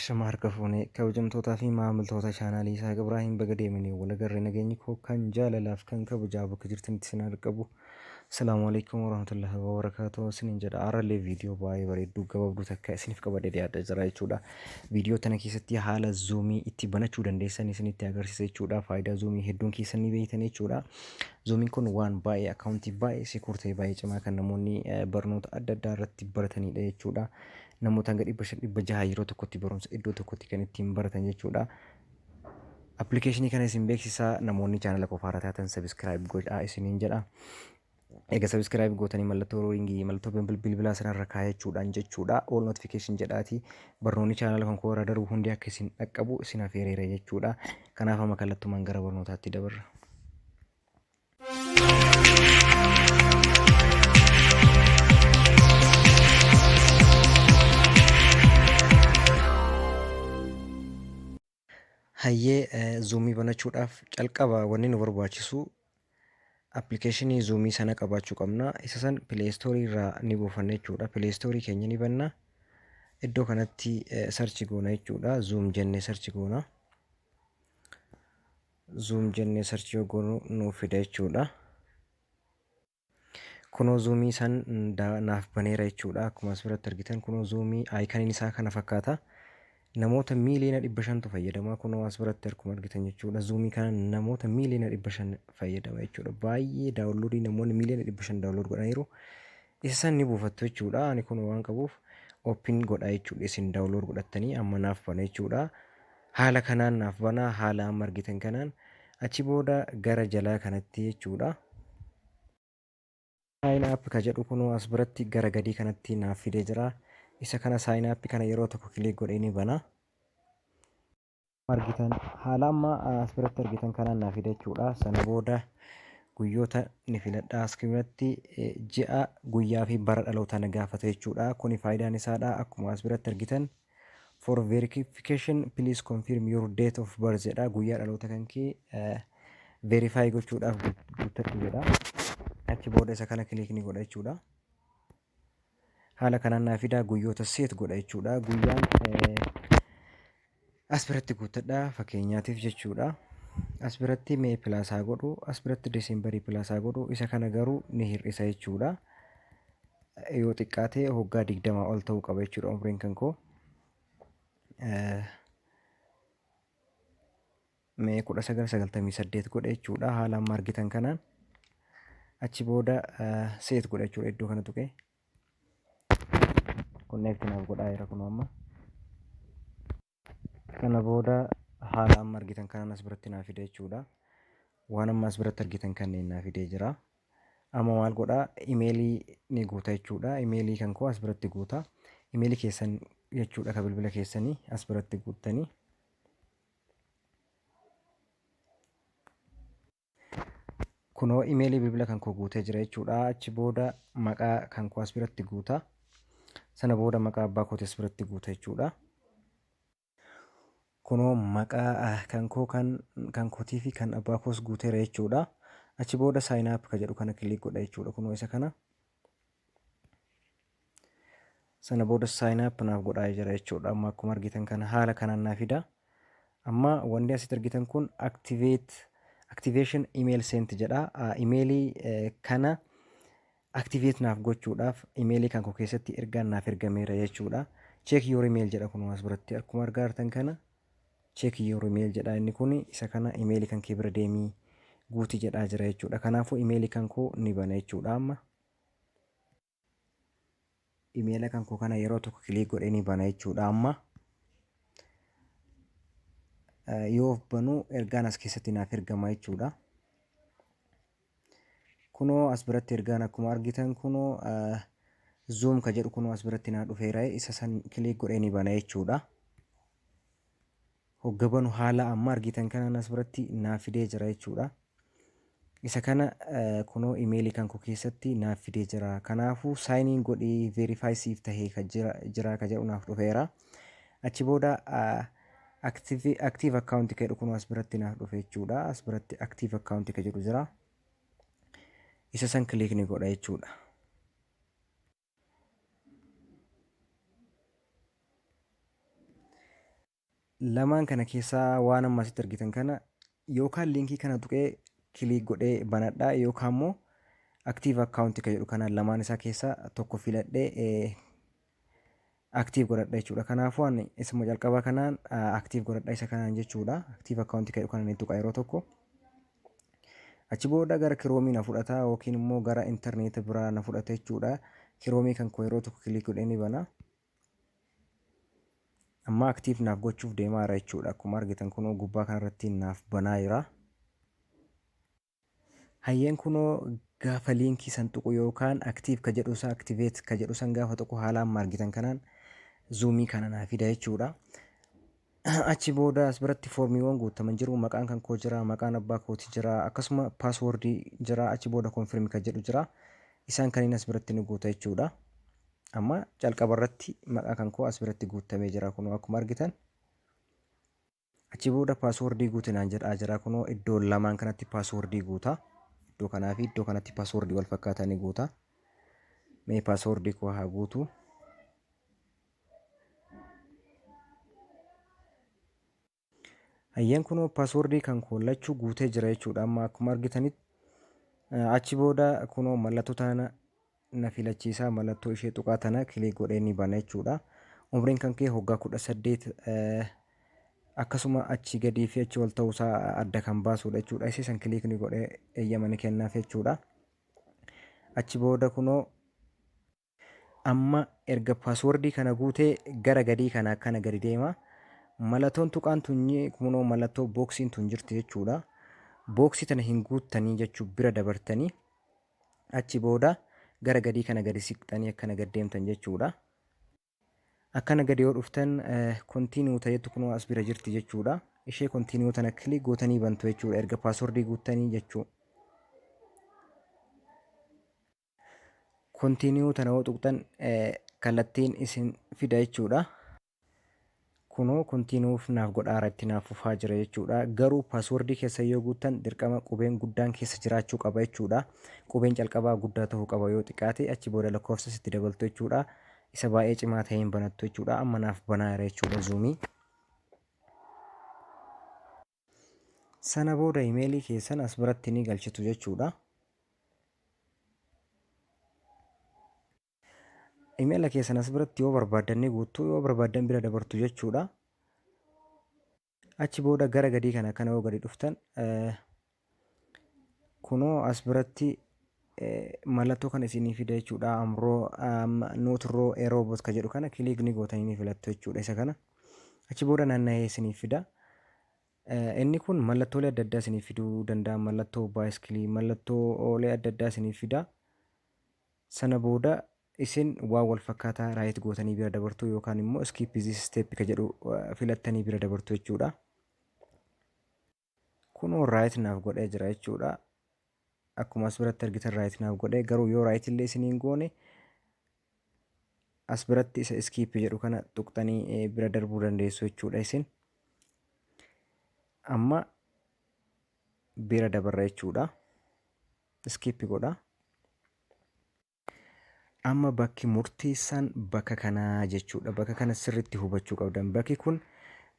Ashama harka fuune kabajamtootaa fi maamiltoota chaanaalii Isaaq Ibraahim, baga deemanii wal agarre. Nageenyi koo kan jaalalaaf kan kabajaa bakka jirtanitti isin haa qabu. Asalaamu alaikum warahmatullahi wabarakatuh isiniin jedha. Har'allee viidiyoo baay'ee bareedduu gabaabduu takka isiniif qabadhee dhiyaadha jira jechuudha. Viidiyoo tana keessatti haala Zoomii itti banachuu dandeessan isinitti agarsiisa jechuudha. Faayidaa Zoomii hedduun keessan ni beektan jechuudha. Zoomiin kun waan baay'ee akkaawuntii baay'ee sekuur ta'e, baay'ee cimaa kan namoonni barnoota adda addaa irratti baratanidha jechuudha. Namoota hanga 500, 600 yeroo tokkotti barumsa iddoo tokkotti kan ittiin baratan jechuudha. Appilikeeshinii kana isin beeksisaa, namoonni chaanala koo haaraa taatan subscribe godhaa isiniin jedha. Egaa subscribe gootanii mallattoo riingii, mallattoo bilbilaa sanarra kaayachuudhaan jechuudha. All notification jedhaati barnoonni chaanala kan koo irra darbu hundi akka isin dhaqqabu isin afeereera jechuudha. Kanaaf amma kallattumaan gara barnootaatti dabarra. Hayyee, Zoomii banachuudhaaf calqaba wanni nu barbaachisu appilikeeshinii Zoomii sana qabaachuu qabna. Isa san Play Store irraa ni buufanna jechuudha. Play Store keenya ni banna. Iddoo kanatti search goona jechuudha. Zoom jennee search goona. Zoom jennee search yoo goonu nuuf fida jechuudha. Kunoo Zoomii san naaf baneera jechuudha. Akkuma as biratti argitan kunoo Zoomii aayikaniin isaa kana fakkaata. Namoota miiliyoona 500tu fayyadama. Kunoo as biratti akkuma argitan jechuudha. Zoomii kana namoota miiliyoona 500 fayyadama jechuudha. Baay'ee daawunloodii, namoonni miiliyoona 500 download godhaniiru. Isa san ni buufattu jechuudha. Ani kunoo waan qabuuf open godha jechuudha. Isin download godhattanii amma naaf bana jechuudha. Haala kanaan naaf bana, haala amma argitan kanaan. Achi booda gara jalaa kanatti jechuudha. Sign up ka jedhu kunoo as biratti gara gadii kanatti naaf fidee jira. Isa kana, sign up kana, yeroo tokko click godhee ni bana. Argitan, haala amma as biratti argitan kanaan naaf fida jechuudha. Sana booda guyyoota ni filadha. As biratti ji'a, guyyaa fi bara dhalootaa na gaafata jechuudha. Kuni faayidaan isaadha. Akkuma as biratti argitan, "For verification, please confirm your date of birth" jedha. Guyyaa dhaloota kan kee verify gochuudhaaf guuttadhu jedha. Achi booda isa kana click ni godha jechuudha. Haala kanaan naa fida, guyyoota set godha jechuudha. Guyyaan as biratti guuttadha fakkeenyaatiif jechuudha. As biratti May plus haa godhu, as biratti December plus haa godhu, isa kana garuu ni hir'isa jechuudha. Yoo xiqqaate waggaa 20 ol ta'uu qaba jechuudha umriin kan koo. Mee 1998 godhe jechuudha haala amma argitan kanaan. Achi booda set godha jechuudha, iddoo kana tuqee. Connect naaf godhaa jira kunoo amma. Kana booda haala amma argitan kanaan as biratti naa fide jechuudha. Waan amma as biratti argitan kanneen naa fidee jira. Amma maal godhaa? Imeelii ni guuta jechuudha. Imeelii kan koo as biratti guuta. Imeelii keessan jechuudha, ka bilbila keessanii as biratti guuttanii. Kunoo imeelii bilbila kan koo guutee jira jechuudha. Achi booda maqaa kan koo as biratti guuta. Sana booda maqaa abbaa kootii as biratti guuta jechuudha. Kunoo maqaa kan koo, kan kootii fi kan abbaa koos guuteera jechuudha. Achi booda sign up ka jedhu kana click godha jechuudha. Kunoo isa kana. Sana booda sign up naaf godhaa jira jechuudha. Amma akkuma argitan kana haala kanaan naa fida. Amma wanti asitti argitan kun activation email sent jedha. Imeelii kana activate naaf gochuudhaaf imeelii kan koo keessatti ergaan naaf ergameera jechuudha. "Check your email" jedha. Kun as biratti akkuma argaa jirtan kana "Check your email" jedha. Inni kun isa kana imeelii kan kee bira deemii guuti jedhaa jira jechuudha. Kanaafuu imeelii kan koo ni bana jechuudha amma. Imeela kan koo kana yeroo tokko click godhee ni bana jechuudha amma. Yoo of banuu ergaan as keessatti naaf ergama jechuudha. Kunoo as biratti ergaan akkuma argitan kunoo Zoom ka jedhu kunoo as biratti naa dhufeera, isa san click godhee ni bana jechuudha. Hogga banu haala amma argitan kanaan as biratti naaf fidee jira jechuudha. Isa kana kunoo imeelii kan koo keessatti naaf fidee jira. Kanaafuu sign in godhii, verify siif tahee ka jira ka jedhu naaf dhufeera. Achi booda active account ka jedhu kunoo as biratti naaf dhufe jechuudha. As biratti active account ka jedhu jira. Isa san click ni godha jechuudha. Lamaan kana keessaa waan amma asitti argitan kana yookaan liinkii kana tuqee click godhee banadha yookaan immoo active account kan jedhu kana lamaan isaa keessaa tokko filadhee active godhadha jechuudha. Kanaafuu ani isuma jalqabaa kanaan active godhadha isa kanaan jechuudha. Active account kan jedhu kana ni tuqa yeroo tokko. Achi booda gara Chromeii na fudhata yookiin immoo gara intarneeta biraa na fudhata jechuudha. Chromeii kan koo yeroo tokko click godhee ni bana. Amma active naaf gochuuf deemaa jira jechuudha. Akkuma argitan kunoo gubbaa kanarratti naaf banaa jira. Hayyeen kunoo gaafa liinkii san tuqu yookaan active ka jedhu isaa, activate ka jedhu san gaafa tuqu, haala amma argitan kanaan Zoomii kana naa fida jechuudha. Achi booda as biratti foormiiwwan guutaman jiru. Maqaan kan koo jira, maqaan abbaa kooti jira, akkasuma passwordii jira, achi booda confirm ka jedhu jira. Isaan kanneen as biratti ni guuta jechuudha. Amma calqaba irratti maqaa kan koo as biratti guutamee jira kunoo akkuma argitan. Achi booda passwordii guuti naan jedhaa jira, kunoo iddoo lamaan kanatti passwordii guuta. Iddoo kanaa fi iddoo kanatti passwordii wal fakkaataa ni guuta. Mee passwordii koo haa guutu. Hayyeen, kunoo passwordii kan koo lachuu guutee jira jechuudha. Amma akkuma argitanitti achi booda kunoo mallattoo tana na filachiisaa, mallattoo ishee tuqaa tana click godhee ni bana jechuudha. Umriin kan kee waggaa 18 akkasuma achi gadii fi achi ol ta'uusaa adda kan baasudha jechuudha. Isii san click ni godhee eeyyama ni kennaaf jechuudha. Achi booda kunoo amma erga passwordii kana guutee gara gadii kana akkana gadi deema. Mallattoon tuqaan tun kunoo mallattoo boxiin tun jirti jechuudha. Boxii tana hin guuttanii jechuu, bira dabartanii achi booda gara gadii kana gadi siqxanii akkana gad deemtan jechuudha. Akkana gadi yoo dhuftan continue ta'etu kunoo as bira jirti jechuudha. Ishee continue tana click gootanii bantu jechuudha erga passwordii guuttanii jechuu. Continue tana yoo tuqxan kallattiin isin fida jechuudha. Kunoo continuef naaf godhaara, itti naaf fufaa jira jechuudha. Garuu passwordii keessa yoo guuttan dirqama qubeen guddaan keessa jiraachuu qaba jechuudha. Qubeen calqabaa guddaa ta'uu qaba yoo xiqqaate, achi booda lakkoofsa sitti dabaltu jechuudha. Isa baay'ee cimaa ta'een banattu jechuudha. Amma naaf banaa jira jechuudha Zoomii. Sana booda imeelii keessan as biratti ni galchitu jechuudha. Imeela keessan as biratti yoo barbaaddan ni guuttu, yoo barbaaddan bira dabartu jechuudha. Achi booda gara gadii kana kana yoo gadi dhuftan kunoo as biratti mallattoo kana isinii fida jechuudha. I'm not a robot ka jedhu kana click ni gootanii ni filattu jechuudha isa kana. Achi booda naanna'ee isinii fida. Inni kun mallattoolee adda addaa isinii fiduu danda'a. Mallattoo baayiskilii, mallattoolee adda addaa isinii fida. Sana booda isin waan wal fakkaataa right gootanii bira dabartu yookaan immoo skip this step ka jedhu filattanii bira dabartu jechuudha. Kunoo right naaf godhee jira jechuudha. Akkuma as biratti argitan right naaf godhee, garuu yoo right illee isiniin goone as biratti isa skip jedhu kana tuqxanii bira darbuu dandeessu jechuudha isin. Amma bira dabarra jechuudha. Skip godha. Amma bakki murteessaan bakka kanaa jechuudha. Bakka kana sirriitti hubachuu qabdan. Bakki kun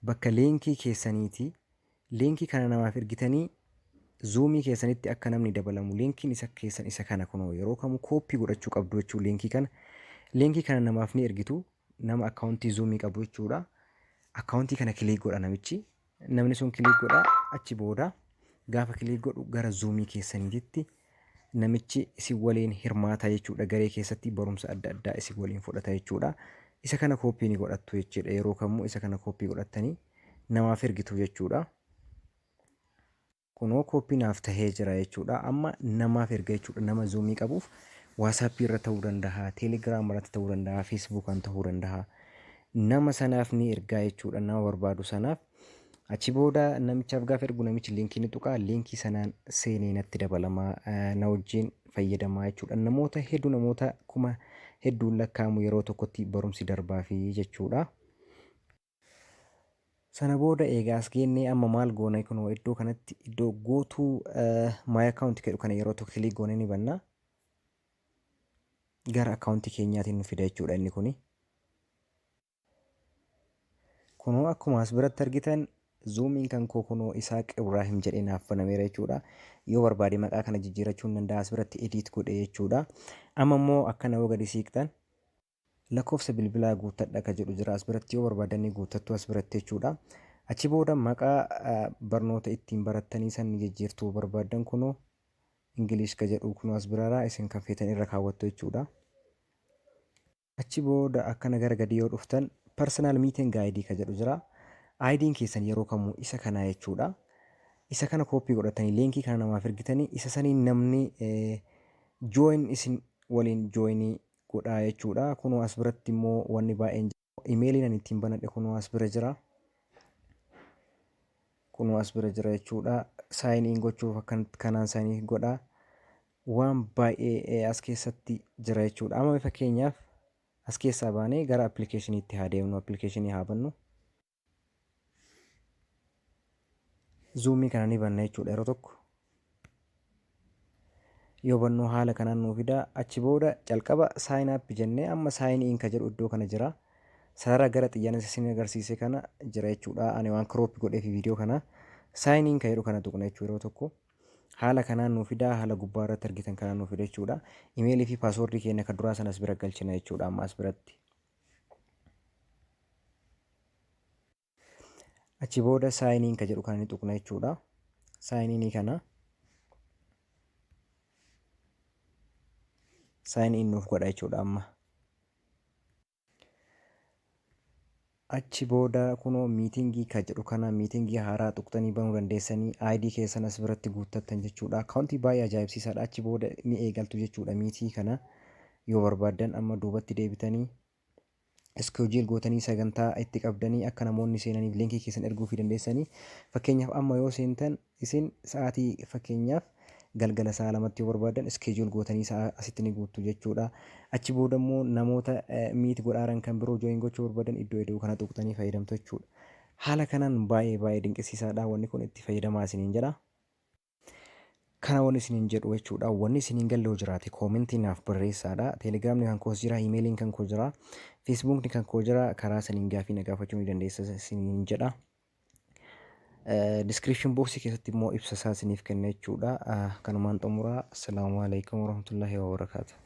bakka liinkii keessaniiti. Liinkii kana namaaf ergitanii Zoomii keessanitti akka namni dabalamu, liinkiin isa keessan isa kana kunoo yeroo kamuu copy godhachuu qabdu jechuu liinkii kana. Liinkii kana namaaf ni ergitu, nama akkaawuntii Zoomii qabu jechuudha. Akkaawuntii kana click godha namichi. Namni sun click godha, achi booda gaafa click godhu gara Zoomii keessaniititti namichi isin waliin hirmaata jechuudha. Garee keessatti barumsa adda addaa isin waliin fudhata jechuudha. Isa kana copy ni godhattu jechuudha. Yeroo kamuu isa kana copy godhattanii namaaf ergitu jechuudha. Kunoo copy naaf tahee jira jechuudha. Amma namaaf erga jechuudha. Nama Zoomii qabuuf WhatsAppii irra ta'uu danda'a, Telegram irratti ta'uu danda'a, Facebookaan ta'uu danda'a. Nama sanaaf ni ergaa jechuudha. Nama barbaadu sanaaf. Achi booda namichaaf gaafa ergu namichi liinkii ni tuqa. Liinkii sanaan seenee natti dabalamaa, na wajjin fayyadamaa jechuudha. Namoota hedduu, namoota kuma hedduun lakkaa'amu yeroo tokkotti barumsi darbaafi jechuudha. Sana booda egaa as geennee amma maal goona? Kunoo iddoo kanatti iddoo go to my account jedhu kana yeroo tokko click goonee ni banna. Gara akkaawuntii keenyaatiin nu fida jechuudha inni kuni. Kunoo akkuma as biratti argitan Zoomiin kan koo kunoo Isaaq Ibraahim jedhee naaf banameera jechuudha. Yoo barbaade maqaa kana jijjiirachuu hin danda'a, as biratti edit godhee jechuudha. Amma immoo akkana yoo gadi siiqxan, lakkoofsa bilbilaa guuttadha ka jedhu jira as biratti. Yoo barbaadanii guuttattu as biratti jechuudha. Achi booda maqaa barnoota ittiin barattanii san ni jijjiirtuu barbaaddan. Kunoo English ka jedhu kunoo as biraara, isin kan feetan irra kaawwattu jechuudha. Achi booda akkana gara gadii yoo dhuftan, personal meeting ID ka jedhu jira. ID'n keessan yeroo kamuu isa kanaa jechuudha. Isa kana copy godhatanii linkii kana namaaf ergitanii, isa saniin namni join isin waliin joinii godhaa jechuudha. Kunoo as biratti immoo wanni baay'een imeeliin ani ittiin banadhe kunoo as bira jira. Kunoo as bira jira jechuudha. Sign in gochuuf akkan kanaan sign in godhaa. Waan baay'ee as keessatti jira jechuudha. Amma fakkeenyaaf as keessaa baanee gara appilikeeshiniitti haa deemnu. Appilikeeshinii haa bannu. Zoomii kana ni banna jechuudha yeroo tokko. Yoo bannu haala kanaan nuu fida. Achi booda calqaba sign up jennee, amma sign in ka jedhu iddoo kana jira. Sarara gara xiyyaana isin agarsiise kana jira jechuudha. Ani waan crop godheef viidiyoo kana, sign in ka jedhu kana tuqna jechuudha yeroo tokko. Haala kanaan nuu fida, haala gubbaa irratti argitan kanaan nuu fida jechuudha. Imeelii fi paaswoordii keenya kan duraa sanas bira galchina jechuudha amma as biratti. Achi booda sign in ka jedhu kana ni tuqna jechuudha. Sign inii kana sign in nuuf godha jechuudha amma. Achi booda kunoo meetingii ka jedhu kana, meetingii haaraa tuqxanii banuu dandeessanii, ID keessan as biratti guuttattan jechuudha. Akkaawuntii baay'ee ajaa'ibsiisaadha. Achi booda ni eegaltu jechuudha meetii kana yoo barbaaddan. Amma duubatti deebitanii schedule gootanii, sagantaa itti qabdanii, akka namoonni seenaniif linkii keessan erguufii dandeessanii. Fakkeenyaaf amma yoo seentan, isin sa'aatii, fakkeenyaaf galgala sa'a 2tti yoo barbaadan, schedule gootanii sa'a asitti ni guuttu jechuudha. Achi booda immoo namoota meet godhaaran kan biroo join gochuu barbaadan, iddoo eda'uu kana tuqxanii fayyadamtu jechuudha. Haala kanaan baay'ee baay'ee dinqisiisaadha wanni kun, itti fayyadamaa isiniin jedha. Kana wanni isiniin jedhu jechuudha. Wanni isiniin galle yoo jiraate commentii naaf barreessaadha. Teelegiraamni kan koos jira, imeeliin kan koo jira, Feesbuukni kan koo jira. Karaa saniin gaafii na gaafachuu ni dandeessa isiniin jedha. Description boxii keessatti immoo ibsa isaa isiniif kenna jechuudha. Kanumaan xumuraa. Assalaamu alaikum warahmatullahi wabarakaatuh.